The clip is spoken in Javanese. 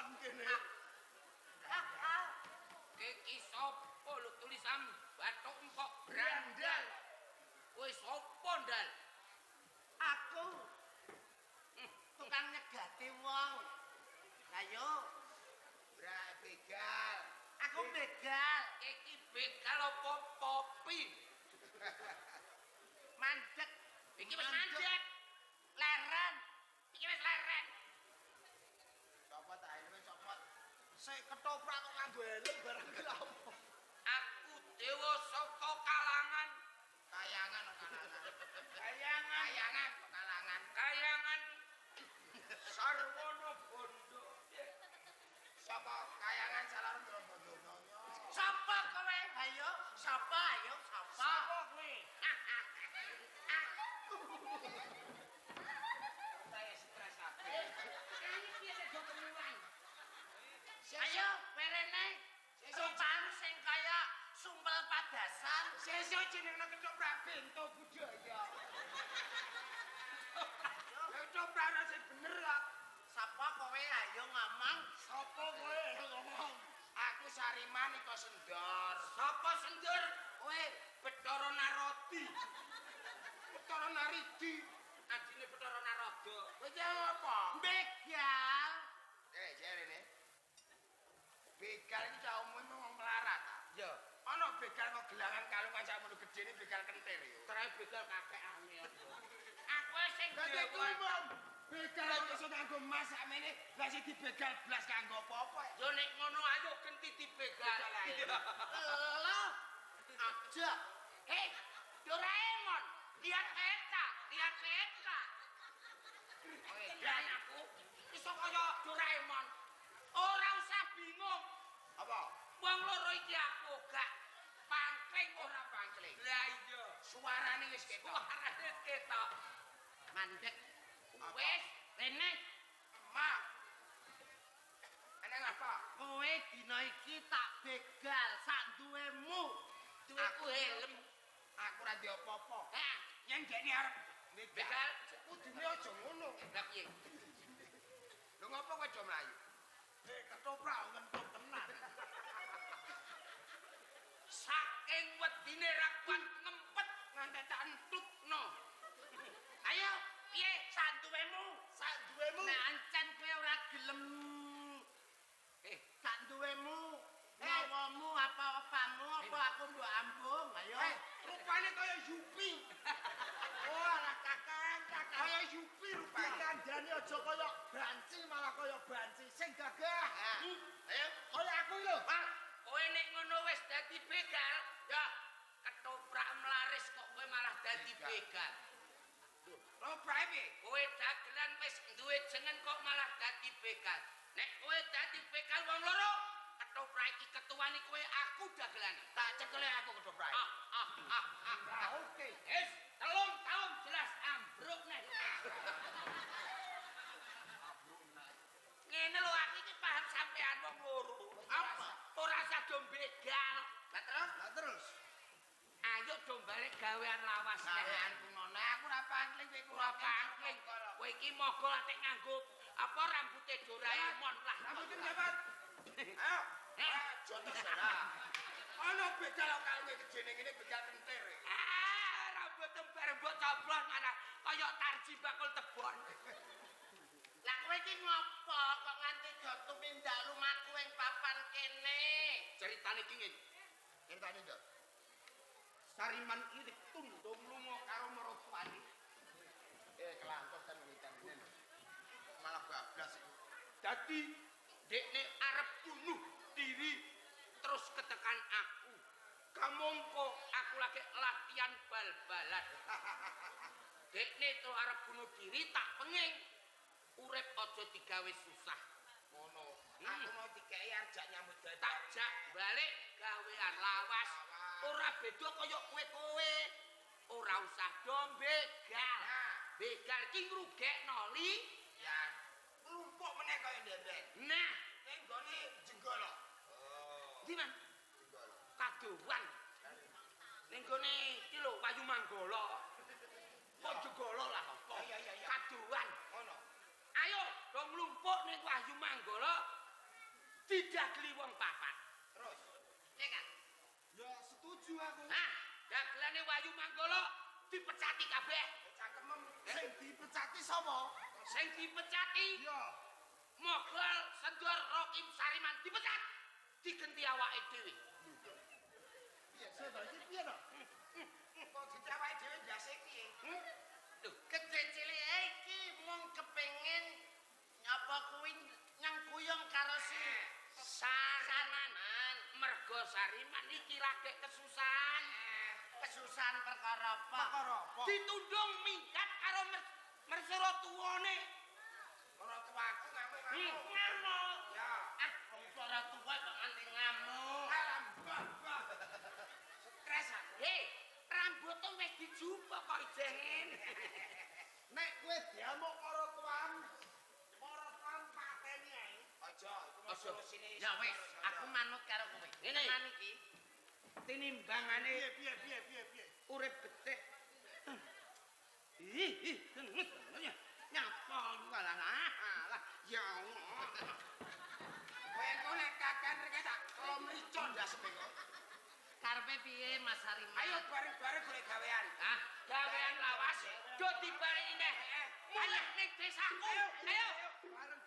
papan kene. Iki sapa lho tulisan bathuk kok brandal. Kowe sapa, Ndal? Aku tukang nyegati wong. Ayo, Brak begal. Aku begal. Iki begal apa popi? Mandek. Iki wis mandek. Leren. Iki wis leren. Copot ta helme copot. Sik ketoprak kok nganggo helm barang ki lha apa? Aku dewa saka kalangan. Kayangan kok kalangan. Kayangan, Kayangan kok kalangan. Kayangan Sarwono Bondo. Sapa kayangan salarung Bondo? Sapa kowe? Ayo, sapa? Ayo, sapa? Sapa kowe? Saya stres aku. Ini piye sing do kemulan? Ayo, werene. Rupamu sing kaya sumpel padasan. Sesuk jenengno ketoprak bento budaya. Ya ketoprak ora sing bener kok. Sapa kowe? Ayo ngomong. Sapa kowe ngomong? Aku Sariman iko sendor. Sapa sendur? Kowe Bathara Naradi. Bathara Naridi. Adine Bathara Narada. Kowe iki apa? Begal. Jarene. Begal iki cah umume wong melarat ta. Ya. Ana begal kok gelangan kalungan sakmono gedene begal kentir yo. Trae begal kakekane. Aku sing Dadi kuwi wong begal kok iso nganggo emas sakmene, lah sing dibegal blas kanggo apa-apa. Yo nek ngono ayo genti dibegal. Lho. Aja. Hei, Doraemon, lihat peta, lihat peta. Dan aku iso kaya Doraemon. Ora usah bingung. Apa? Wong loro iki aku gak pangkling Ora pangkling. Lah iya, Suarane wis ketok. suarane wis ketok. Mandek. Wis, rene. Mak. Eneng apa? Kowe dina iki tak begal sak duwemu. Duweku helm. Aku ora ndek apa-apa. Hah, Yen dekne arep begal. Kudune aja ngono. Lah piye? Lho ngopo kowe do mlayu? Ketoprak ngentut tenan. Saking wedine ra kuat ngempet nganti tak entutno. Ayo, Piye? sak duwemu. Sak duwemu. Nek ancen kowe ora gelem sak duwemu, nyawamu apa opamu apa aku mbok ambung. Ayo. Rupane kaya Yupi. Oh, alah kakang, kakang. Kaya Yupi rupane. Dikandani aja kaya banci malah kaya banci sing gagah. Ayo, Kaya aku lho. Pak, kowe nek ngono wis dadi begal, ya ketoprak mlaris kok kowe malah dadi begal. Ketoprak piye? Kowe dagelan wis duwe jeneng kok malah dadi begal. Nek kowe dadi begal wong loro, ketoprak iki ketuane kowe, aku dagelane. Tak cekele aku ketoprak. Ah ah ah ah. Nah, oke. Wis, 3 tahun jelas ambruk neh. Ngene lho aku iki paham sampean wong loro. Apa? Ora usah do begal. Lah terus? Lah terus. Ayo do balik gawean lawas neh. Gawean kuno. Nah, aku ora pangkling kowe iku Ora pangkling. Kowe iki mogo atik nganggo apa rambute Doraemon lah. Rambute dapat. Ayo. Jotos ora. Ana begal kok kalunge gedene ngene begal kentir. Ah, rambut bareng mbok coblon malah kaya tarji bakul tebon. Lah kowe iki ngopo kok nganti do tumindak lumaku ing papan kene? Ceritane iki ngene. Ceritane nduk. Sariman iki ditundung lunga karo maratuwane. Kelantos kan witan ngene lho. Malah bablas iku. Dadi dekne arep bunuh diri terus ketekan aku. Kamongko aku lagi latihan bal-balan. Dekne to arep bunuh diri tak penging. Urip aja digawe susah. Ngono. Aku mau dikeki arjak nyambut gawe. Tak jak balik gawean lawas. Ora beda kaya kowe-kowe. Ora usah do begal. Begal ki ngrugekno li. Ya. Nglumpuk meneh kaya ndek. Nah, ning nggone Jenggala. Oh. Ndi, Man? Jenggala. Kadowan. Ning gone iki lho Wayu Manggala. Kok Jenggala lah kok. Iya, iya, iya. Kadowan. Ngono. Ayo do nglumpuk ning Wahyu Manggala Didageli wong papat. Terus Iya kan? Ya setuju aku. Nah, dagelane Wahyu Manggala dipecati kabeh. Cangkemem Sing dipecati sapa? Sing dipecati Iya. Mogol Sendor Rokim Sariman dipecat. Digenti awake dhewe. Piye sih to iki piye to? Kok dicawake dhewe ndase piye? Lho, Gedhe cilike iki mung kepengin nyapa kuwi nyengkuyung karo si Sariman. Sariman. Mergo Sariman iki lagi kesusahan. Kesusahan perkara apa? Perkara apa? Ditundung minggat karo mersura tuwane. Ora tuaku ngamuk-ngamuk. Ngamuk. Ya. Ah, wong ora tuwa kok nganti ngamuk. Alah, mbah, mbah. Stres aku. Hei, rambutmu wis dijupuk kok ijeh ngene. Nek kowe diamuk para tuan, para tuan pateni ae. Aja, iku mau Aja. solusine. Ya wis, aku manut karo kowe. Ngene. Tenan iki. Tinimbangane Piye piye piye piye piye. urip becik. Ih, ih, genges. Nyapa alah alah. Ya Allah. Kowe engko nek kakan rek tak klomrico ndase kok. Karepe piye Mas Sariman? Ayo bareng-bareng golek gawean. Ah, gawean lawas do dibareni neh. Mulih ning desaku. Ayo. Bareng.